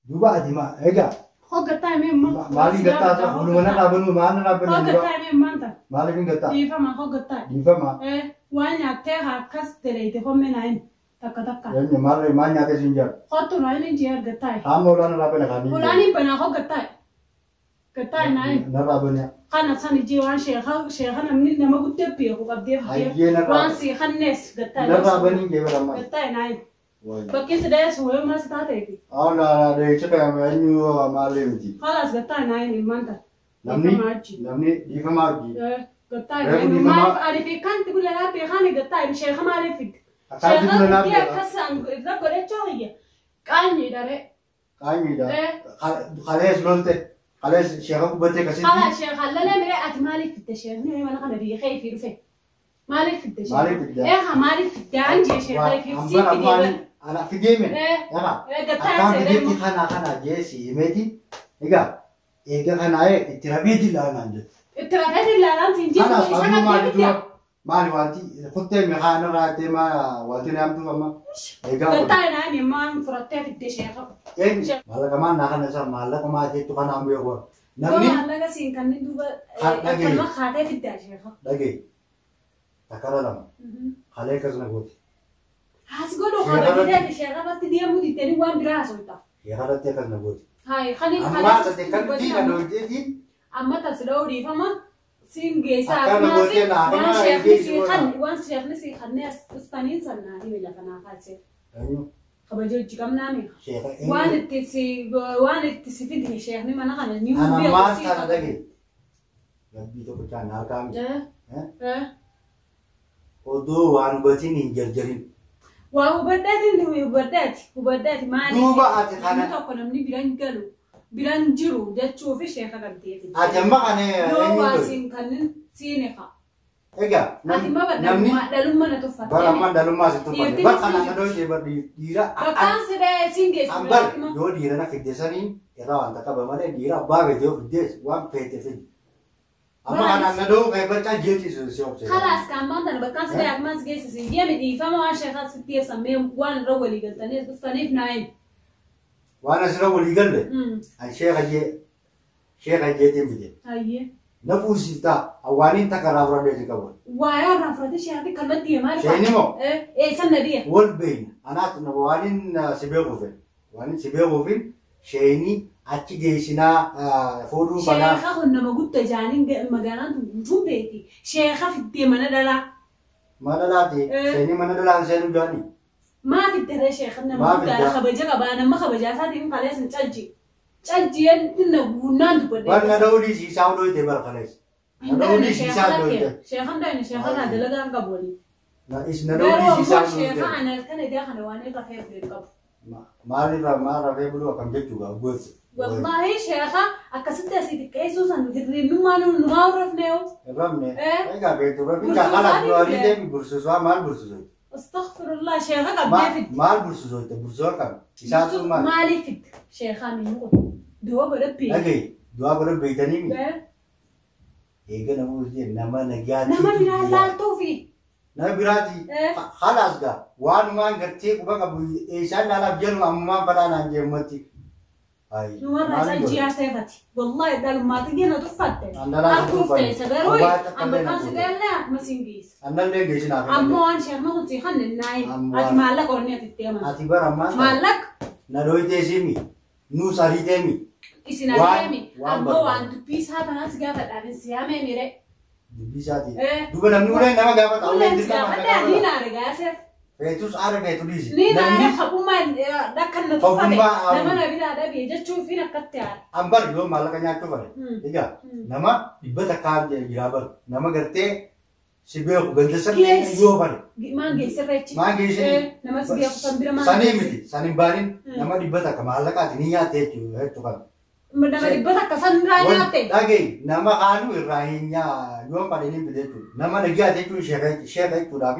Duuba ati ma egaa Hoggattaa himee ammaa. maaliin gattaa ta'a? Walumaa na dhaabannu maal na dhaabbanne duuba? Hoggattaa himee ammaan ta'a. Maaliif hin gattaa? Dhiifama hoggattaa. Dhiifama. Waan nyaattee haa akkas daleeyte homme naa himi. Takka takka. Eenyu maal maal nyaatee siin jedhu? Kottu naa himi jee argattaa. Hamma olaan irraa bane kaanii. Olaaniin banaa hoggattaa. Gattaa naa himi. Narraa bane. Kana san ijee waan sheeka sheeka namni nama guddaa beeku qabdee Hayyee narraa. waan sii kannees gattaa. Narraa banii jee bara ammaa. Gattaa naa himi. Wayi. Bakki si dheessu wayii maas taateefi. Awla dheecha kan eenyu maalii miti. Khalaas gattaa naa himi maanta. Namni Dhiifama achi. namni dhiifama hojii. Gattaa Reefu naa himi. dhiifama- Maaliif ani fi kanti bulanaa beekaani gattaa himi sheeka maaliif fidde? Akkaanti Sheeka bulanaa fiddee beeka. akkas irra godhachuu hiyya. Qaanyiidha ree. Qaanyiidha. Kalees lolte. Kalees sheeka gubbattee Kala kasitti. sheeka lalee miree ati maaliif fidde sheekni mana kana biyya kee fi dhufe? Maaliif fidde sheeka? Maaliif fidde? Eeha maaliif fidde anjee sheeka fi sii Hambara fidee ammaanii bara. ana fidee mene. Egaa Gattaa akkaan seeree fideetti kana kana jee si himeeti. Egaa eega kanaa itti rafeeti ilaalaan jedhu. Itti rafeeti ilaalaan siin jedhu Kanaaf isa ammoo qabdee maali fidde. dura maali wanti kuttee mihaan irraa jettee maa wanti naamtu amma eegaa godhe. Gattaa naa himi maan furattee fidde sheeka. Eenyu maallaqa maan naa kana isaa maallaqa maa jettu kana ammoo yoo Namni namni maallaqa siin kanneen duuba Kan dhagaye. akkanuma kaatee fiddaa sheeka. dhagaye takara lama kalee akkas na goote Haas godhu Sheeka irratti- kabajatee sheeka irratti deemuu diddanii waan biraa haasofta. sheeka irratti akkas na goote. Hayi kaniif Ammaa tate kan diina dhoofteetiin amma tas dha'uu dhiifama siin geessaa Akkana gootee na waan akkana sheekni geessi sii godha. kan waan sheekni sii kannee as dhuftaniin sannaa himi lafa naa kaasee eenyu kabaja hojii qabnaa mi sheeka waan eenyu itti si waan itti si fidne sheekni mana kana ni ana beeku maal sii kana qabu. dhagaye rabbii tokko caan harkaa miti. Eh, eh. Odoo waan hubatiin hin jarjarin. Waa hubadhaati hubadhaati hubadhaati maaliif Duuba ati kana- namni tokko namni biran galu biran jiru jechuufi sheeka qabdee fidde. Ati amma kana Yoo eenyu waa godhe? siin kanneen siin eqa. Egaa Ati ma namni dhalummaa na tuffatte. bara ammaa dhalummaa si tuffatte. Dhiirti Bakka ni kana dhooyte bar dhiira Bakkaan si dha'ee siin geessu. ambar yoo dhiira na fidde saniin irraa wanta qaba malee dhiira abbaa feete yoo fiddees waan feete fidde. Amma Bara kana na dhoohu kee barcaa jeeti si obse. Kalaas kaammaan tana bakkaan si dha'ee akkumas geessu siin deemi dhiifama waan sheekaa sitti ibsamee waan irra walii galtanii as dhuftaniif naa himi. Waan asirra walii galle an sheeka jee sheeka jeetiin fide. Hayyee. Na fuusiftaa awwaaniin takka irraa fudhadhee si qabu. Waa yoo irraa fudhate sheekni kallattii deemaa dhufa. Sheekni moo? Eessan na dhiya. Wal beeyna. Anaas waaniin si beekuufin waaniin si beekuufin sheeni achi geessinaa fuudhuu banaa. Sheeka kun nama guddaa jaaniin magaalaan tun guutuun beekti. Sheeka fiddee mana dhalaa. Mana laati sheeni mana dhalaan seenuu jaanii. Maa fiddee sheeka nama Maa guddaa fiddaa? kabaja qabaa nama kabajaa isaatiin kalees hin calji. Calji na guunnaan dubbadhe. Bar na dha'uu dhiisii isaa hodhooyte bar kalees. Na dha'uu dhiisii isaa hodhooyte. Sheekan dhayne sheekan naa dalagaa hin qabu waliin. Na is na dha'uu Garuu dhiisii isaa ammoo sheeka hodhooyte. ana halkan edaa kana waan irra rafee bulee hin qabu. Maalirraa maal rafee buluu akkam jechuudha gooti. Wallaahi sheeka akkasitti asii xiqqeessuu san hirriibnummaa numaa horrafne yoo. Irramne. Eh. Egaa beektu rabbi Bursuusaa kaala ni du'anii fide. deemi bursuusaa maal bursuusoyte? Astaghfirullah sheeka qabdee fidde. Maal bursuusoyte bursuu akkam? Isaatu maal? Maaliif fidde? Sheekaa miini kun. Du'a godhadhe. Dhagahi du'aa godhan beeytanii mi? Eega nama hojii nama nagaatti. Nama biraan laaltuufi. Nama biraati. Eh. Halaas gaa waanumaan gartee quba qabu eeshaan laalaaf jedhu ammumaan badhaanaan jeemmatti. Numarraa caljiyaa seefati. Wallaahi dhalummaatti gina tuffatte. Andalaa Harkuuf tuffanne. teessa garuu Abbaa takka illee amma na kan si fuute. ta'ellee akkuma siin geessa. Annallee geessinaaf. Ammoo waan sheekni kun sii kanne naayi. Ammoo Ati waan- maallaqa onni ati itti amanta. Ati bara ammaan Maallaqa na dhooytee simi nuus ariitee isin Waan- adeemi. waan Ammoo barbaadu. waan dubbii isaa tanaas gaafadhaan si yaamee mire. Dubbii isaatii. Eh. Duuba namni ulee nama gaafata. Uleen Uleen si dirqama na gaafadhaa ni gaafata. naare gaaseef. Feetus aara feetu dhiisi. Ni naare Namni haqummaa dhakkan na tuffate. Haqummaa aaru. Nama na biraa dhabee jechuufiin akkatti aara. ambar yoo maallaqa nyaachuu fale. Hmm. Egaa Hmm. nama dhibba takkaa jiraa baru. Nama gartee si beeku ganda sadii Geessi. yoo fale. Maan geessirra jechi. Maan geessini? Nama si beeku san bira maan Sanii geessi? miti. Sanii baanin Hmm. nama dhibba takka maallaqaati ni nyaatte jechuudha hedduu kana. Nama dhibba takka san irraa nyaatte. Dhagahi nama kaanuu irraa hin nyaa yoo fale ni fide jechuudha. Nama nagaate jechuun sheeka jechuudhaaf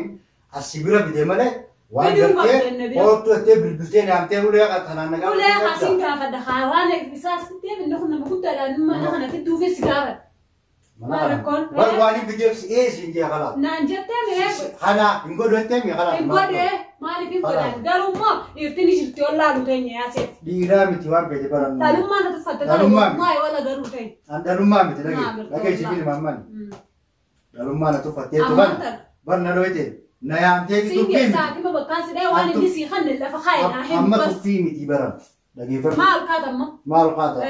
as si bira fide malee waan Fiduu gartee qabdu inni bira. hoottu jettee bilbiltee naamtee ulee tanaan nagaa Ulee kaasin gaafadha. Haa waan isaas fiddeef inni kun nama guddaadhaan mana kana fidduufis gaafadha. Maal rakkoon? Bar waan hin fideef si eesin jee kalaas. Naan jettee mee? Kana hin godhattee mi kalaas. Hin godhee maaliif hin godhan? Garuu immoo dhiirtiin jirti ol laalu teenya yaaseef. Dhiiraa miti waan fedhe barannu. Dhalummaa na tuffatte Dhalummaa miti. maa wala garuu teenya. An dhalummaa miti Naa dhagee. gartuu Dhagee si wallah. filma amman. Dhalummaa na tuffattee Ammaan tufan. tana. Bar na dhoyte. Na yaamtee Siin tuffii miti. keessaa dhimma bakkaan si dhahee waan inni sii kanne lafa kaa'e naa himi Amma bas. tuffii miti baran. Dhageeffadhu. Maal kaata amma? Maal kaata?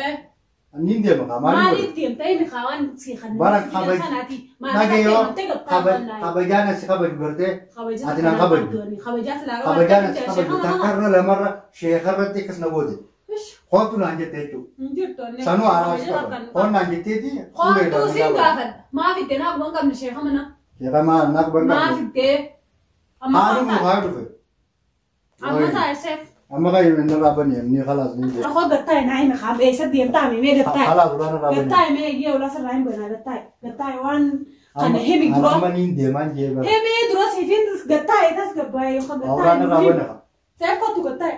Annin deema kaa maal godhe? Maaliif deemta himi kaa waan sii kanne Bara sii kabaj- sanaati. Dhagee yoo Maal gattaa kannaa? kabajaan asi kabaju gartee Kabajaa ati na kabaju. Kabajaa silaa Kabajaan asi kabaju takkarra lamarra sheekarratti akkas na goote. Kootu naan jette jechuudha. Hin jirtu inni. Sanuu araarsu qaba. Koon naan jetteeti. Koottuu siin gaafadha. Maaf iddee naaf waan qabne sheeka mana. Sheeka maal naaf ban Maaf qabne. iddee. Amma Haa dhufu ta'a. haa dhufe. Amma ta'a seef. Amma kan inni irraa bani inni khalaas ni jee. Rakkoo gattaa naa himi kaa eessa deemtaa mee gattaa. Khalaas ulaan irraa bani. Gattaa mee eeyyee ulaa sirraa hin banaa gattaa. Gattaa waan kana himi dura. Amma niin deemaan jee bara. Himi dura siifin gattaa eetas gabbaayee yookaan Ulaan irraa gattaa. bani. Seef kottu gattaa.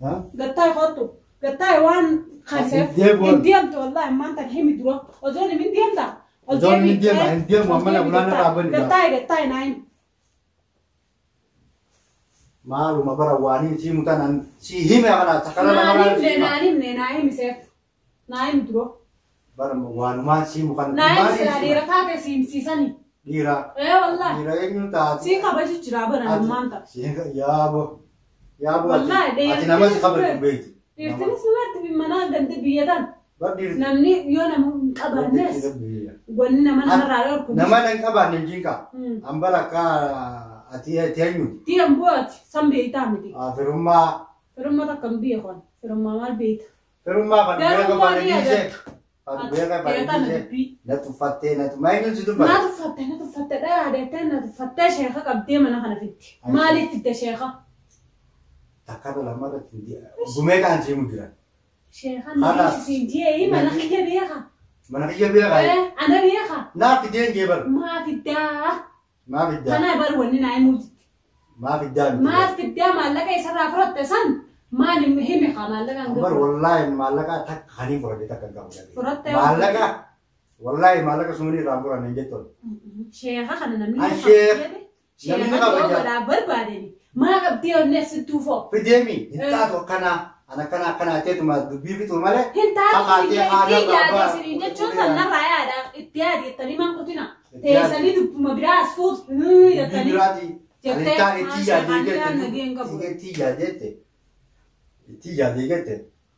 Ha? Gattaa kottu. Gattaa waan kan seef. Hin deemu. Hin deemtu wallaahi ammaan tan himi dura. Osoo hin deemtaa. Osoo hin deema hin deemu amma na ulaan irraa bani. Gattaa gattaa naa himi. Maaluma bara waanii si mutaan si hime kana takkarra lamarraa. Naanimne naanimne naahimi seef. Naahimi dura. Bara waanumaan si mukan. Naahimi silaa dhiira taate siimsiisani. Dhiira. Ee wallaahi. Dhiira eenyu taate? Sii kabaju jira bara ammaan ta'a. Yaabo. Yaabo Wallaahi, ati nama si kabaju hin beektu. Dhiirtinis dubarti manaa gandi biyya tan. Bar dhiirti. Namni yoo nama hin qabaannes wanni nama namarraa dhorku. Nama nan qabaanne hin jinqa. An bara akka ati ati eenyuti. Diyan bu'aati san beeytaa miti. Firummaa. Firummaa takka hin beekan. Firummaa maal beeyta? Firummaa kan Garuu beeka maal bareedisee. yaadata? Kan beeka Beekaa na bareedisee. dubbii. Na tuffattee na maa si Na tuffatte? tuffatte na tuffatte dhaadettee na tuffattee sheeka qabdee mana kana fitti. Maaliif fidde sheeka? Takkarra lamarratti gumee kaan siimu jiran. Sheeka Kalaas. nasiin jee mana kiyya beeka. Mana kiyya beekaa. Ana beeka. Naa fideen jee bara. Maa fiddaa? Maa fiddaa? Kana bar wanni naa himuu jirti. Maa fiddaa miti. Maal fiddaa maallaqa isarraa fudhatte san maal himi kaa maallaqa hin Bar gahu. wallaahi maallaqa takka kanii fudhate takka hin qabu. Fudhatte. Maallaqa wallaahi maallaqa sumanii irraa furan hin jettoon. Sheeka kana namni An nama sheek- jedhe, namni sheeka kabaja. yoo godhaa barbaadeni maa qabdee onnee sittuu foo. Fideemi hin taatu akkanaa an akkana akkanaa ta'etuma dubbii fixu malee. Hin taatu Haqaatee isin haadha itti yaade baabaa. isiniin jechuun sanarraa yaada itti yaade jettanii maan kutina. Itti yaade. Teessanii dubbuma biraa as fuutu Dubbii jettanii. biraati. Ani Jettee taan itti maal yaadee sheekaan jette nageen qabu. itti yaadee jette itti yaadee jette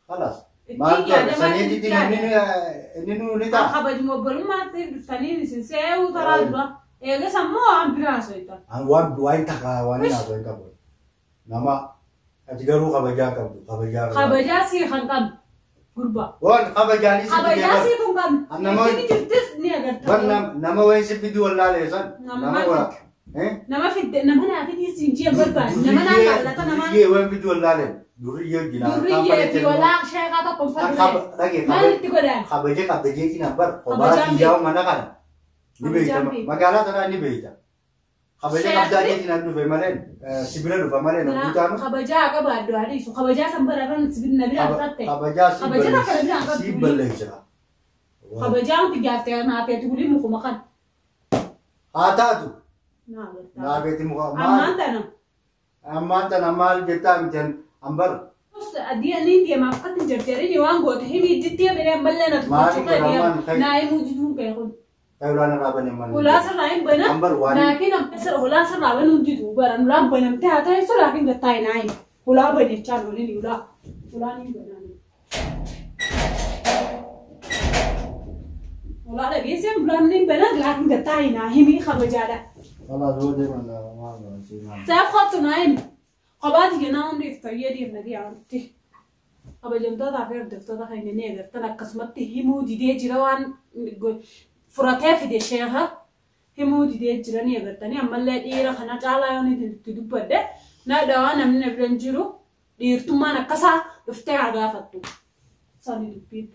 khalaas. Itti Maal yaade ta'e maal saniitti itti namni yaade? inni nu ni ta'a. Kabajuma obbolummaatti dhuftanii isin se'uu taraa dura. Eegas ammoo waan biraa soita. An waan waan takka waan hin haasoo hin qabu. Nama ati garuu kabajaa qabdu kabajaa qabdu. Kabajaa sii kan qabdu gurbaa. Waan kabajaanis si fidee Kabajaa bara. sii kun qabdu. An nama- Inni jirtis ni agarta. Bar nama wayin si fiduu wallaalee san. Nama Nama maal waa. Nama fidde nama naa fidii siin ji'a barbaade. Nama naa jaallata namaa. Duriyyee wayin fiduu wallaalee. Duriyyee hojii naa. Durriyyee fi walaa sheekaa tokko hin fadhule. Dhagee Maal itti godhaan? kabaja qabda jeetiin bar kophaa Kabajaan xiyyaa'u mana kana. Ni Kabajaan beekama. beekama. Magaalaa tanaa ni beekta. Kabaja Sheekni- qabdaa jeetiin an dhufe malee sibira dhufa malee na guutaanu. Kabajaa qabaaddu haadhiisu. Kabajaa san bararran sibirna bira fudhatte. Kabajaa si Kabaja takka na biraan balleessa. Si qabdu. balleessa. Kabajaa wanti gaaftee naafeeti gulii mukuma kan. Haa taatu. Naa agartaa. Naafeeti muka Ammaan maal tana. ammaan tana maal jettaa miti ambar Adiin deemaaf akkatti jarjarini waan goote himi jittee miree ammallee na Maali tuffachuu godha, maal kee kai- naa himuu jiduun kee kun. Kayulaan irraa bane maal. Ulaa sirraa hin bana. Ambar waan Laakiin amma ulaa sirraa banuun jidu baran ulaan banamtee haa ta'e laakiin gattaa hin haayin. Ulaa banechaa loolini ulaa. Ulaan hin banaan. Ulaa dhageessee ulaan hin banan laakiin gattaa hin himi kabajaadha. Kalaas yoo deeman maal maal. Saaf kottu naa himi. Kophaati kennaa hundi iftayyee deemna dhiyaatutti. Kabajamtootaa fi hordoftoota keenya ni agartan akkasumatti himuu didee jira waan furatee fide sheeka himuu didee jira ni agartanii ammallee dhiira kana caalaa yoo itti dubbadde na dhawaa namni na bira hin jiru dhiirtummaan akkasaa dhuftee haa gaafattu. Sani dubbiin.